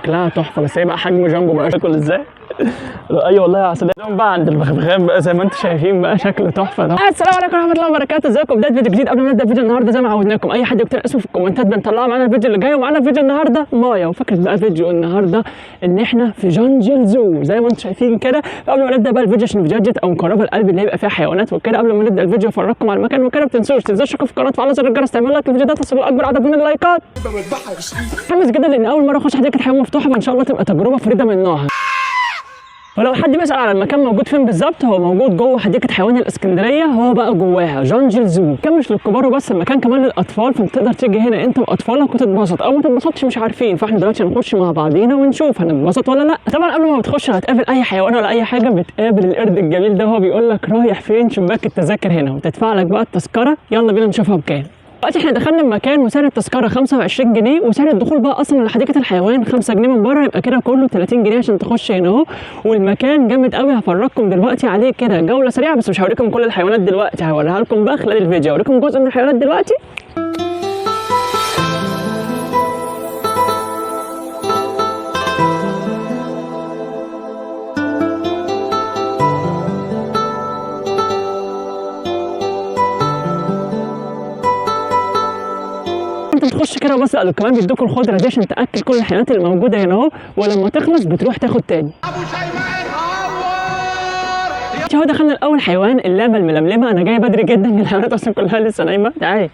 شكلها تحفة، بس هي بقى حجم جامبو بقى شكله ازاي؟ ايوه والله يا عسل. بقى عند البغبغان بقى زي ما انتم شايفين بقى شكله تحفة ده. السلام عليكم ورحمة الله وبركاته، ازيكم؟ بداية فيديو جديد. قبل ما نبدا فيديو النهارده زي ما عودناكم اي حد يكتب اسمه في الكومنتات بنطلعه معانا الفيديو اللي جاي. ومعانا فيديو النهارده مايا، وفكره بقى فيديو النهارده ان احنا في Jungle Zoo زي ما انتم شايفين كده. قبل ما نبدا بقى الفيديو عشان الفيديوهات دي تبقى مقربة لقلبي اللي هيبقى فيها حيوانات وكده، قبل ما نبدا الفيديو افرجكم على المكان وكده. ما تنسوش تشتركوا في القناة وتفعلوا زر الجرس، تعملوا like للفيديو ده تصلوا لاكبر عدد من اللايكات. متحمس جدا لان اول مرة اخش حديقة حيوان مفتوحة، فان شاء الله تبقى تجربه فريدة من نوعها. ولو حد بيسأل على المكان موجود فين بالظبط، هو موجود جوه حديقة حيوان الاسكندرية، هو بقى جواها Jungle Zoo. كان مش للكبار وبس، المكان كمان للأطفال، فانت تقدر تيجي هنا انت وأطفالك وتتبسط أو ما تتبسطش مش عارفين. فاحنا دلوقتي هنخش مع بعضينا ونشوف هنتبسط ولا لا. طبعا قبل ما بتخش هتقابل أي حيوان ولا أي حاجة، بتقابل القرد الجميل ده وهو بيقول لك رايح فين، شباك التذاكر هنا، وتدفع لك بقى التذكرة. يلا بينا نشوفها بكام. دلوقتي احنا دخلنا المكان وسعر التذكرة 25 جنيه، وسعر الدخول بقى اصلا لحديقه الحيوان 5 جنيه من بره، يبقى كده كله 30 جنيه عشان تخش هنا اهو. والمكان جامد قوي، هفرجكم دلوقتي عليه كده جولة سريعة، بس مش هوريكم كل الحيوانات دلوقتي، هوريها لكم بقى خلال الفيديو. هوريكم جزء من الحيوانات دلوقتي. انت بتخش كده وبس، قالوا كمان بيدوكوا الخضرة دي عشان تاكل كل الحيوانات اللي موجودة هنا اهو، ولما تخلص بتروح تاخد تاني. ابو شيماء اتعور. اهو دخلنا الاول حيوان اللاما الململمه. انا جاي بدري جدا، الحيوانات اصلا كلها لسه نايمة. تعالي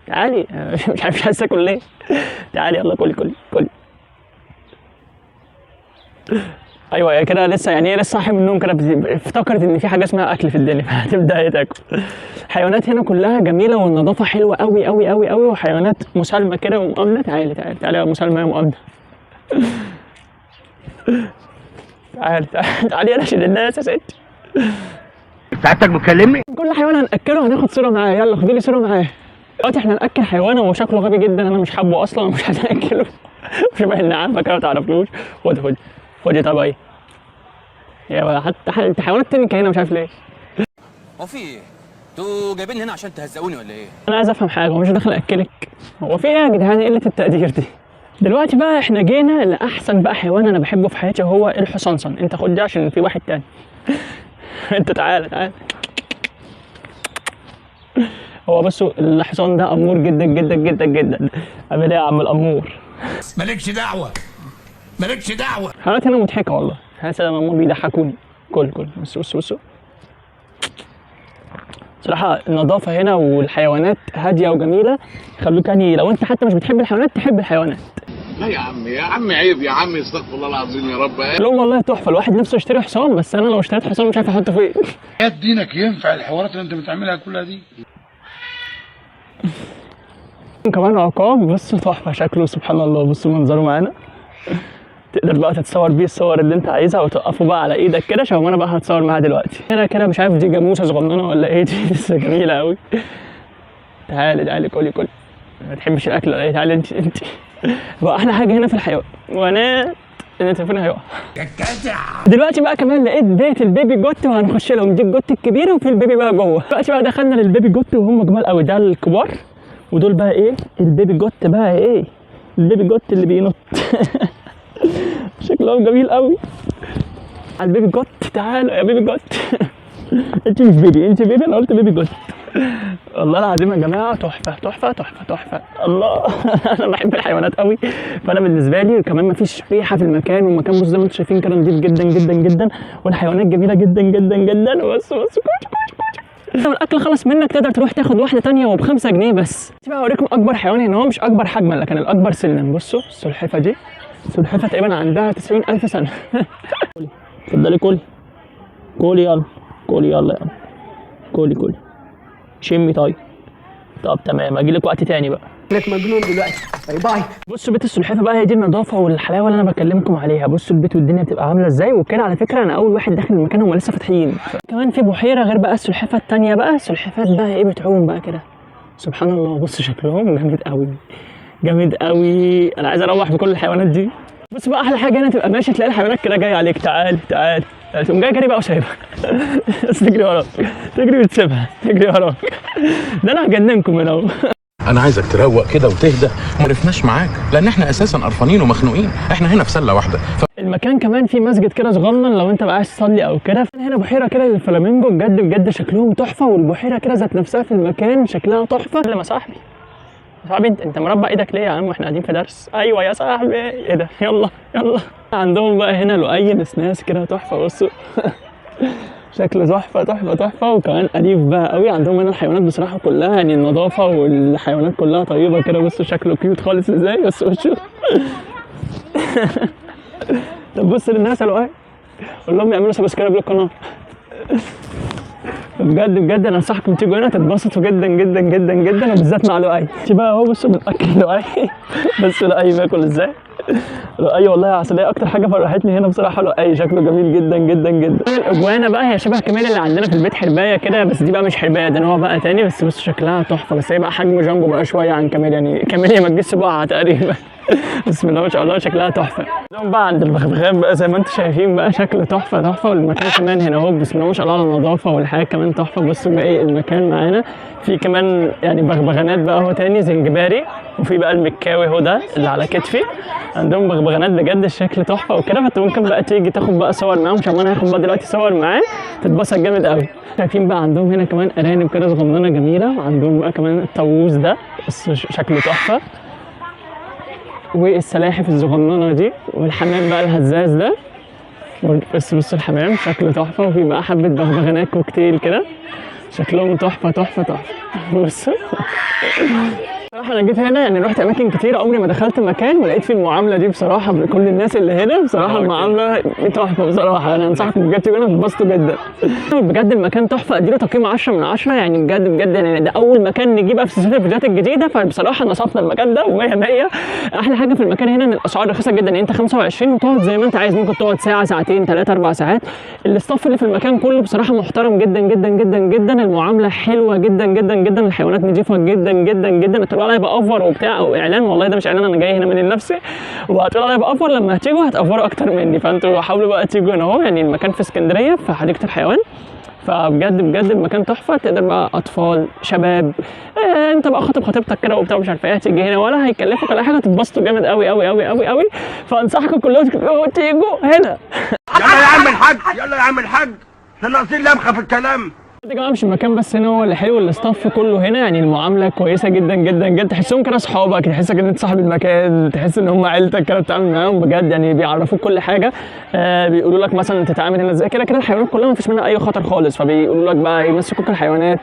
تعالي، مش عارف مش عايز اكل ليه. تعالي يلا كلي كلي كلي. ايوه هي كده لسه، يعني هي لسه صاحية من النوم كده، افتكرت ان في حاجة اسمها اكل في الدنيا فهتبدا هي تاكل. الحيوانات هنا كلها جميلة والنظافة حلوة قوي قوي قوي قوي، وحيوانات مسالمه كده ومؤمنة. تعالي تعالي تعالي يا مسالمه يا مؤمنة، تعالي تعالي تعالي يا عشان الناس يا ستي. سعادتك بتكلمني؟ كل حيوان هنأكله هناخد صورة معاه، يلا خدوا لي صورة معاه. دلوقتي احنا هنأكل حيوان هو شكله غبي جدا، انا مش حابة اصلا ومش عايز اكله. شبه النعامة كده ما تعرفلوش. خد خد خد يا طبعي يا حتى انت حيوانات تنكه هنا مش عارف ليه. هو في ايه؟ انتوا جايبيني هنا عشان تهزقوني ولا ايه؟ انا عايز افهم حاجة، هو مش داخل اكلك؟ هو في ايه يا جدعان قلة التقدير دي؟ دلوقتي بقى احنا جينا لاحسن بقى حيوان انا بحبه في حياتي، وهو الحصنصن. انت خد دي عشان في واحد تاني. انت تعالى تعالى. هو بصوا الحصان ده امور جدا جدا جدا جدا. عامل ايه يا عم الامور؟ مالكش دعوه، مالكش دعوه. حيوانات هنا مضحكة والله، حاسس ان هم بيضحكوني. كل كل بصوا بصوا بصوا. صراحة النظافة هنا والحيوانات هادية وجميلة، يخلوك يعني لو انت حتى مش بتحب الحيوانات تحب الحيوانات. لا يا عم، يا عم عيب يا عم، استغفر الله العظيم يا رب. لهم والله تحفة، الواحد نفسه يشتري حصان، بس انا لو اشتريت حصان مش عارف احطه فين. يا دينك ينفع الحوارات اللي انت بتعملها كلها دي؟ كمان عقاب، بصوا تحفة شكله سبحان الله. بصوا منظره معانا، تقدر بقى تتصور بيه الصور اللي انت عايزها وتوقفه بقى على ايدك كده شبه ما انا بقى هتصور معاه دلوقتي. هنا كده مش عارف دي جاموسه صغننه ولا ايه دي، لسه جميلة قوي. تعالي تعالي كلي كلي، ما تحبش الاكل ولا ايه؟ تعالي انت انت. بقى احلى حاجة هنا في الحيوانات ان التليفون هيقع. دلوقتي بقى كمان لقيت بيت ال baby goat وهنخش لهم. دي ال goat الكبيرة وفي ال baby بقى جوه. دلوقتي بقى دخلنا لل baby goat وهم جمال قوي. ده الكبار ودول بقى ايه ال baby goat بقى ايه ال baby goat اللي بينط. شكلهم جميل قوي. على ال baby goat، تعالوا يا baby goat. انت مش baby، انت baby، انا قلت baby goat. والله العظيم يا جماعة تحفة تحفة تحفة تحفة. الله. انا بحب الحيوانات قوي، فانا بالنسبة لي كمان مفيش ريحه في المكان، والمكان بص زي ما انتم شايفين كده نضيف جدا جدا جدا، والحيوانات جميلة جدا جدا جدا. بص بص كوش كوش كوش. لو الاكل خلص منك تقدر تروح تاخد واحدة تانية وب5 جنيه بس. بقى اوريكم اكبر حيوان هنا، هو مش اكبر حجما لكن الاكبر سنا. بصوا السلحفه دي، السلحفه تقريبا عندها 90,000 سنة. اتفضلي كلي كلي يلا كلي يلا يلا كلي كلي شمي. طيب طب تمام، اجي لك وقت تاني بقى. شكلك مجنون دلوقتي، bye bye. بصوا بيت السلحفه بقى، هي دي النظافة والحلاوه اللي انا بكلمكم عليها. بصوا البيت والدنيا بتبقى عامله ازاي وكده. على فكرة انا اول واحد داخل المكان، هم لسه فاتحين. كمان في بحيرة غير بقى السلحفه التانية بقى، السلحفات بقى ايه بتعوم بقى كده سبحان الله. بصوا شكلهم جامد قوي جامد قوي. انا عايز اروح بكل الحيوانات دي. بص بقى احلى حاجة هنا تبقى ماشي تلاقي الحيوانات كده جاية عليك، تعال تعال، تقوم جاي جري بقى وسايبها. بس تجري وراك، تجري وتسيبها، تجري وراك. ده انا هجننكم هنا اهو. انا عايزك تروق كده وتهدى. ما عرفناش معاك لان احنا اساسا قرفانين ومخنوقين، احنا هنا في سله واحدة. المكان كمان فيه مسجد كده صغنن لو انت بقى عايز تصلي او كده. هنا بحيرة كده للفلامينجو، بجد بجد شكلهم تحفة، والبحيره كده ذات نفسها في المكان شكلها تحفة. يا صاحبي يا صاحبي انت مربع ايدك ليه يا عم واحنا قاعدين في درس؟ ايوه يا صاحبي، ايه ده؟ يلا يلا. عندهم بقى هنا لؤي نسناس كده تحفة، بصوا شكله تحفة تحفة تحفة، وكمان اليف بقى قوي. عندهم هنا الحيوانات بصراحة كلها يعني النظافة والحيوانات كلها طيبة كده. بصوا شكله cute خالص ازاي، بس وشه. طب بص للناس يا لؤي، قول لهم يعملوا subscribe للقناة. بجد بجد انا انصحكم تيجوا هنا تتبسطوا جدا جدا جدا جدا، وبالذات مع لؤي. بقى اهو بصوا بنأكل لؤي، بس لؤي بياكل ازاي. لؤي والله يا عسلية اكتر حاجة فرحتني هنا بصراحة، لؤي شكله جميل جدا جدا جدا. الاجوانا بقى هي شبه كمان اللي عندنا في البيت، حربايه كده، بس دي بقى مش حربايه، ده نوع بقى تاني، بس بصوا شكلها تحفة. بس هي بقى حجم جامبو بقى شوية عن كاميليا، يعني كاميليا ما تجيش صباعها تقريبا. بسم الله ما شاء الله شكلها تحفة. بقى عند البغبغان بقى زي ما انتم شايفين بقى شكله تحفة تحفة، والمكان كمان هنا اهو بسم الله ما شاء الله على النظافة والحياة كمان تحفة. بصوا بقى ايه المكان معانا، في كمان يعني بغبغانات بقى اهو تاني زنجباري، وفي بقى المكاوي اهو ده اللي على كتفي. عندهم بغبغانات بجد الشكل تحفة وكده، فانت ممكن بقى تيجي تاخد بقى صور معاهم. عشان انا هاخد بقى دلوقتي صور معاه تتبسط جامد قوي. شايفين بقى عندهم هنا كمان ارانب كده صغننه جميلة، وعندهم بقى كمان الطاووس ده بس شكله تحفة، والسلاحف الصغننه دي، والحمام بقى الهزاز ده، بس بص الحمام شكله تحفة. وفي بقى حبه بغبغانات كوكتيل كده شكلهم تحفة تحفة تحفة. بص بصراحة انا جيت هنا يعني رحت اماكن كتير، عمري ما دخلت مكان ولقيت فيه المعاملة دي بصراحة من كل الناس اللي هنا. بصراحة المعاملة تحفة بصراحة، انا انصحكم بجد تيجوا هنا تتبسطوا جدا. بجد المكان تحفة، اديله تقييم 10 من 10 يعني بجد بجد، يعني ده اول مكان نجيب بقى في سلسلة الفيديوهات الجديدة، فبصراحة نصفنا المكان ده و100 100. احلى حاجة في المكان هنا ان الاسعار رخيصة جدا، يعني انت 25 وتقعد زي ما انت عايز، ممكن تقعد ساعة ساعتين 3 4 ساعات. ال staff اللي في المكان كله بصراحة محترم جدا جدا جدا جدا، المعاملة حلوة جدا جدا جدا، الحيوانات نظيفة جدا جدا جدا. هتقول عليا بأفور وبتاع او اعلان، والله ده مش اعلان، انا جاي هنا من نفسي. وهتقول عليا بأفور لما هتيجوا هتأفوروا اكتر مني، فانتوا حاولوا بقى تيجوا هنا اهو. يعني المكان في اسكندرية في حديقة الحيوان، فبجد بجد المكان تحفة. تقدر بقى اطفال شباب، انت بقى خاطب خطيبتك كده وبتاع مش عارفه ايه، هتيجي هنا ولا هيكلفك ولا حاجة، هتتبسطوا جامد قوي قوي قوي قوي قوي. فانصحكم كلكم تيجوا هنا. يلا يا عم الحاج، يلا يا عم الحاج، احنا ناقصين لمخه في الكلام. يا جماعة مش المكان بس هنا هو اللي حلو، ال staff كله هنا يعني المعاملة كويسة جدا جدا جدا، تحسهم كده اصحابك، تحسك ان انت صاحب المكان، تحس ان هم عيلتك كده بتتعامل معاهم بجد، يعني بيعرفوك كل حاجة. بيقولوا لك مثلا تتعامل هنا ازاي كده كده، الحيوانات كلها ما فيش منها اي خطر خالص، فبيقولوا لك بقى يمسكوك الحيوانات،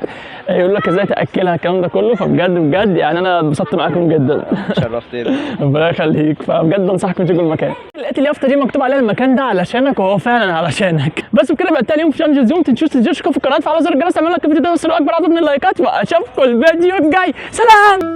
يقولوا لك ازاي تاكلها، الكلام ده كله. فبجد بجد يعني انا اتبسطت معاكم جدا. شرفتني، ربنا يخليك. فبجد انصحكم تيجوا المكان. لقيت اليافطه دي مكتوب عليها المكان ده علشانك، وهو فعلا علشانك. بس بكده بقى تاني يوم في challenge اليوم، تنسوش تشتركوا في القناة، تفعلوا زر الجرس، تعملوا like الفيديو ده، وصلوا اكبر عدد من اللايكات، واشوفكم الفيديو الجاي. سلام.